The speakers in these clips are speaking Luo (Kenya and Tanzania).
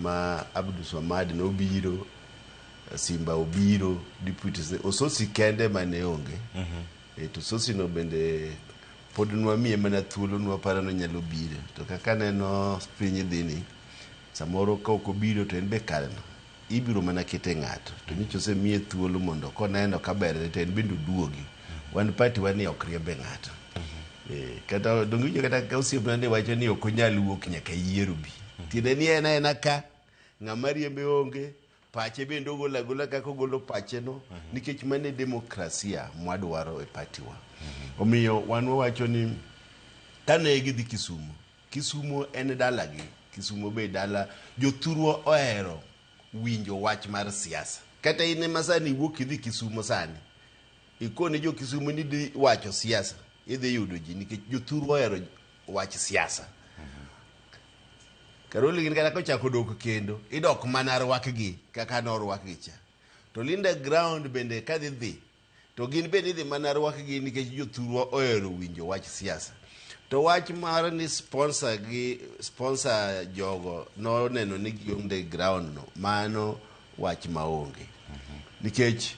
Ma Abdul Swamad nobiro, Simba obiro, deputy Ososi kende mane onge. To Ososi no bende pod nwamiye mana thuolo, nwaparo ni onyalo biro. To kaka aneno piny dhi ni, samoro ka ok obiro to en be kareno ibiro mana kete ng'ato. To nyocha osemiye thuolo mondo koneno ka berne to en bende oduogi. Wan party wa ni ok riembe ng'ato. Kata donge iwinjo kata ka osiepna ni wacho ni ok onyal wuok nyaka yiero bi. Tiende ni en aena ka, ng'ama riembe onge, pache bende ogolo agola kaka ogolo pache no, nikech mano e demokrasia mwadwaro e party wa. Omiyo wan wawacho ni kane gidhi Kisumo, Kisumo en dalagi, Kisumo be dala jothurwa ohero winjo wach mar siasa. Kata in ema sani iwuok idhi Kisumo sani, ikone jo Kisumo ni idhi wacho siasa, idhi yudo ji nikech jothurwa ohero wach siasa. Karoli gin kata kochako dok kendo, idok mana rwakgi kaka norwakgi cha. To Linda Ground bende kadhi dhi, to gin bende idhi mana rwakgi nikech jothurwa ohero winjo wach siasa. To wach mar ni sponsor gi sponsor jogo noneno ni gionge ground no, mano wach maonge. Nikech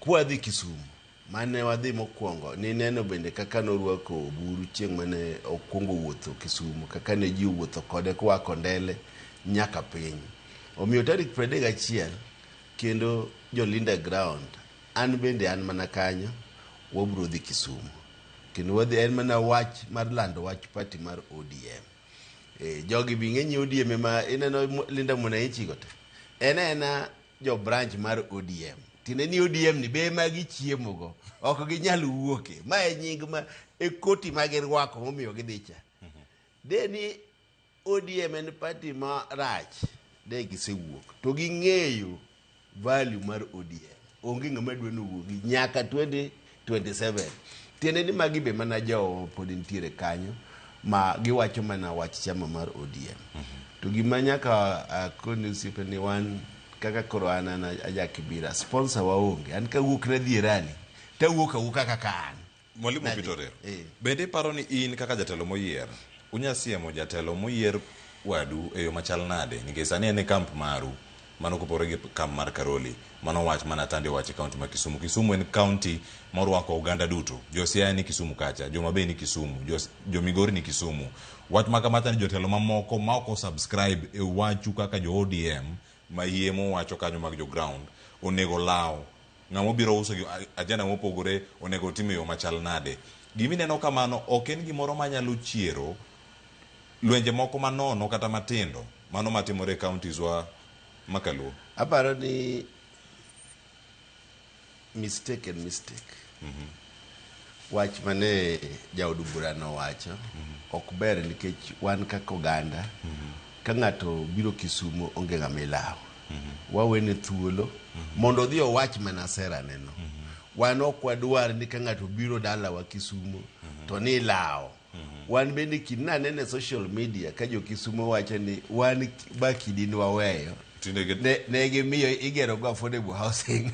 kwadhi Kisumo, mane wadhi mokwongo, nineno bende kaka norwako Oburu chieng' mane okwongo wuotho Kisumo, kaka ne ji owuotho kode koa Kondele nyaka piny. Omiyo tarik 31 kendo jo Linda Ground, an bende an mana kanyo, wabiro dhi Kisumo. Kendo wadhi, en mana wach mar lando wach party mar ODM. Jogi bi ng'eny ODM ema ineno Linda Mwananchi go te. En ena jo branch mar ODM. Tiende ni ODM ni be ema gichiemo go. Ok ginyal wuoke. Ma e nying ma e koti ma girwako momiyo gidhi cha. De ni ODM en party ma rach, de gisewuok. To ging'eyo value mar ODM. Onge ng'ama dwa ni owuogi nyaka 2027. Tiende ni magi be mana jowa pod nitiere kanyo ma giwacho mana wach chama mar ODM. To gima nyaka akoni osiepe ni wan kaka koro an aja Kibira, sponsor waonge. An kawuok nadhi e rally, tawuok awuoka kaka an. Mwalimu Nadhi. Peter Orero, Eh. bende iparo ni in kaka jatelo moyier, unya siemo jatelo moyier wadu e yo machal nade? Nikech sani en e kamp maru, mano kopogore gi kamp mar Karoli, mano wach mana Atandi owacho e kaunti ma Kisumu. Kisumu en kaunti morwako oganda duto. Jo Siaya ni Kisumu kacha, jo Homa Bay ni Kisumu, jo Migori ni Kisumu. Wach ma kamacha ni jotelo mamoko ma ok osubscribe e wachu kaka jo ODM ma yie mowacho kanyo mag jo ground onego law ng'ama obiro uso gi agenda mopogore onego otim e yo machal nade. Gima ineno kamano ok en gimoro manyalo chiero lwenje moko manono kata matindo mano matimore e counties wa makaluo. Aparo ni mistake en mistake. Wach mane jaod bura nowacho ok ber nikech wan kaka oganda ka ng'ato biro Kisumo onge ng'ama ilawo. Wawene thuolo mondo odhi owach mana sera neno. Wan ok wadwar ni ka ng'ato biro dalawa Kisumo to ni ilawo. Wan bende kind naneno e social media ka jo Kisumo wacho ni wan ba kidi waweyo Tinde ne gimiyo igero go affordable housing.